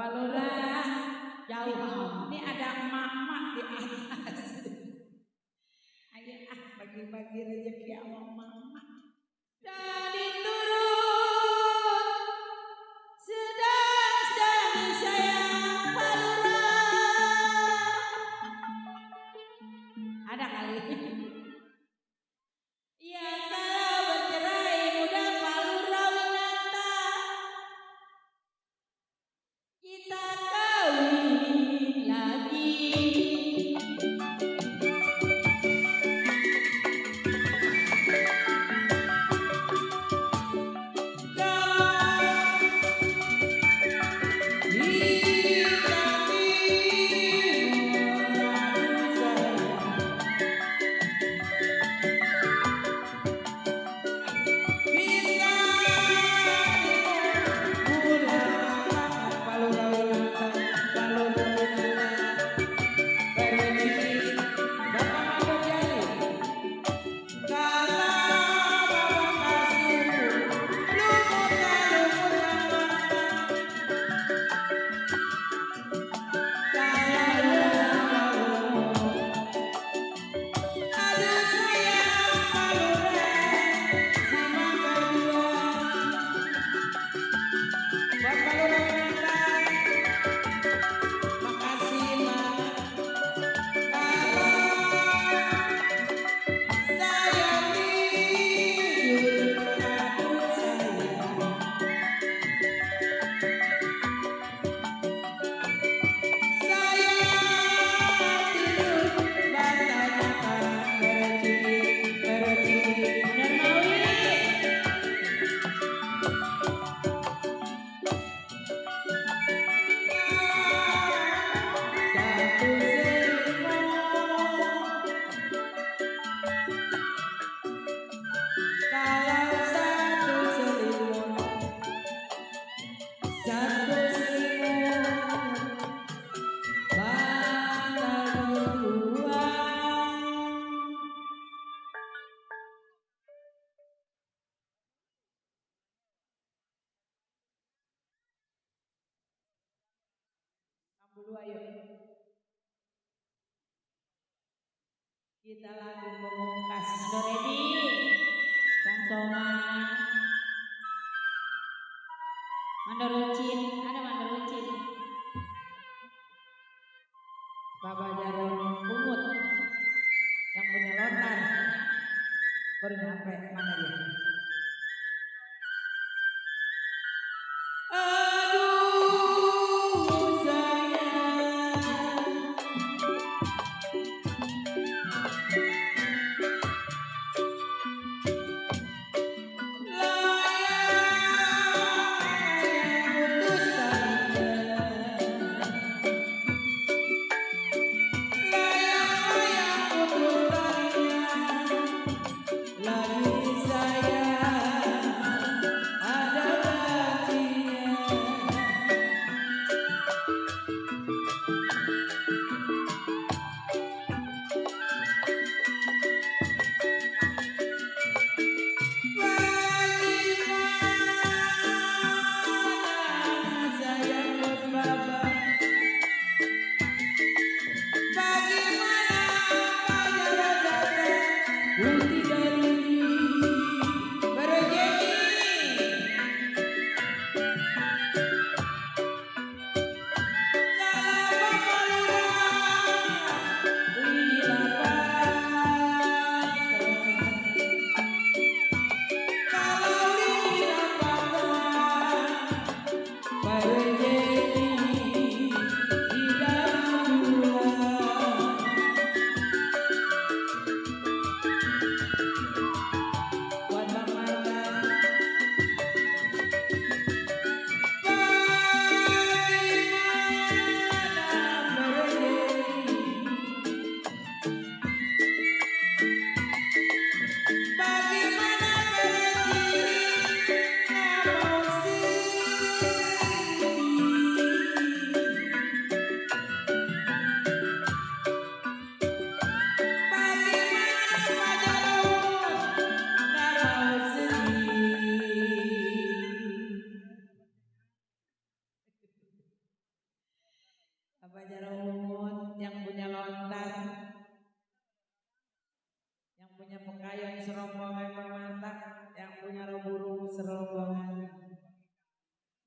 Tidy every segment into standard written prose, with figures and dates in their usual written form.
Bapak Lurah jauh. Ini ada emak-emak di atas. Ayo bagi-bagi rezeki sama emak-emak. Dari turun sedang sayang Pak Lurah. Ada kali. Ya kalau bercerai mudah Pak Lurah Winata. Kita kawin lagi. Kita lagu pemungkas Doredi Kang Somad Mandarucin, ada Mandarucin Bapak Jaron Umut yang punya lontar baru nyampe, mana dia? Lagi saya serombongan pemantak yang punya burung serombongan.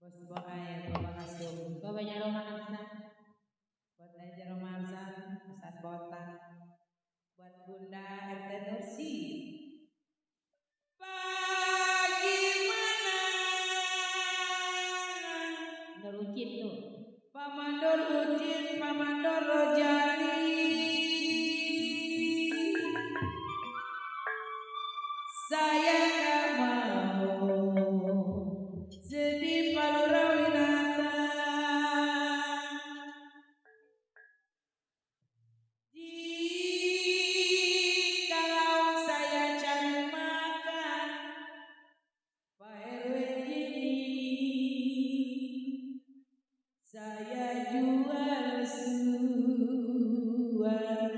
Bos bawa air, bawa kasur, bapaknya romansa, buat aja romansa, saat botak, buat bunda RT Nursi. Bagaimana? Nerucin tuh. Pamandor Ucin, Pamandor Rojali. Saya gak mau sedih Palura-Winata. Jikalau saya cari makan Pak RW ini, saya jual suara.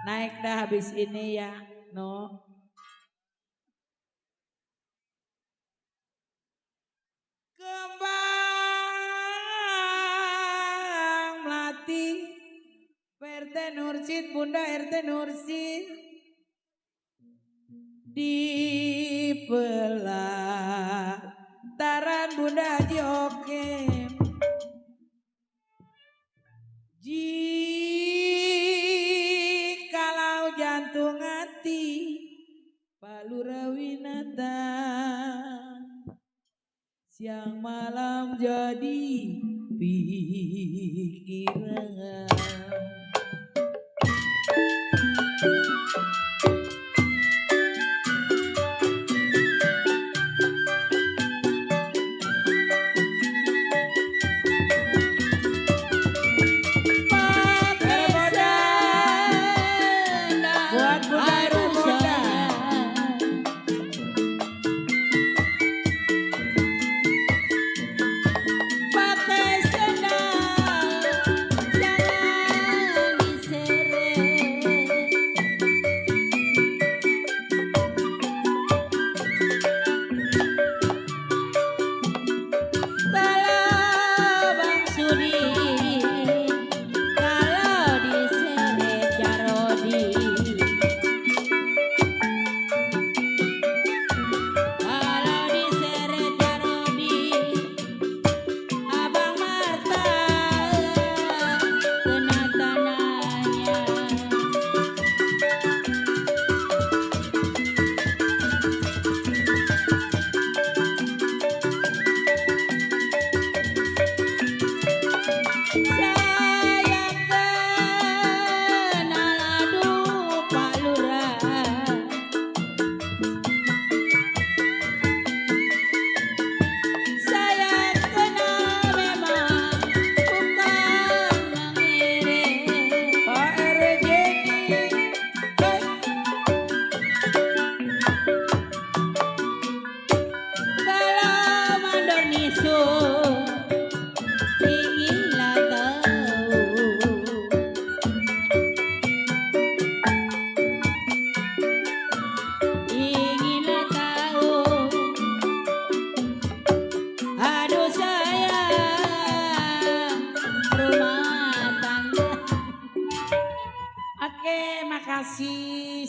Naik dah habis ini ya, no. Kembang melati, RT Nursid, Bunda RT Nursid, di pelataran Bunda Jokem. Jikalau jantung hati Palura-Winata, siang malam jadi pikiran.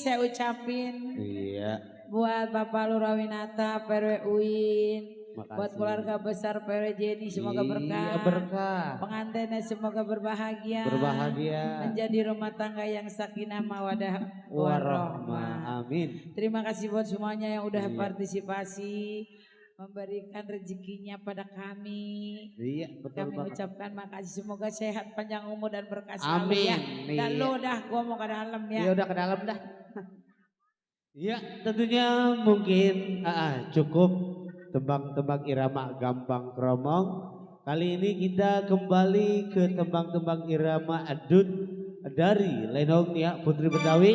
saya ucapin Iya. buat Bapak Lurah Winata, PRW Uin, Makasih. buat keluarga besar PRW Jenny semoga Iya, berkah. berkah. Pengantinnya semoga berbahagia. Berbahagia. Menjadi rumah tangga yang sakinah mawadah Warohmah. Amin. Terima kasih buat semuanya yang udah Iya. partisipasi, memberikan rezekinya pada kami. Iya, betul Kami banget. ucapkan makasih, semoga sehat, panjang umur dan berkah selalu Amin. ya. Dan Iya. lo dah, gua mau ke dalam ya. Iya udah ke dalam dah. Iya, tentunya mungkin cukup tembang-tembang irama Gambang Kromong. Kali ini kita kembali ke tembang-tembang irama adut dari Lenong ya Putri Betawi.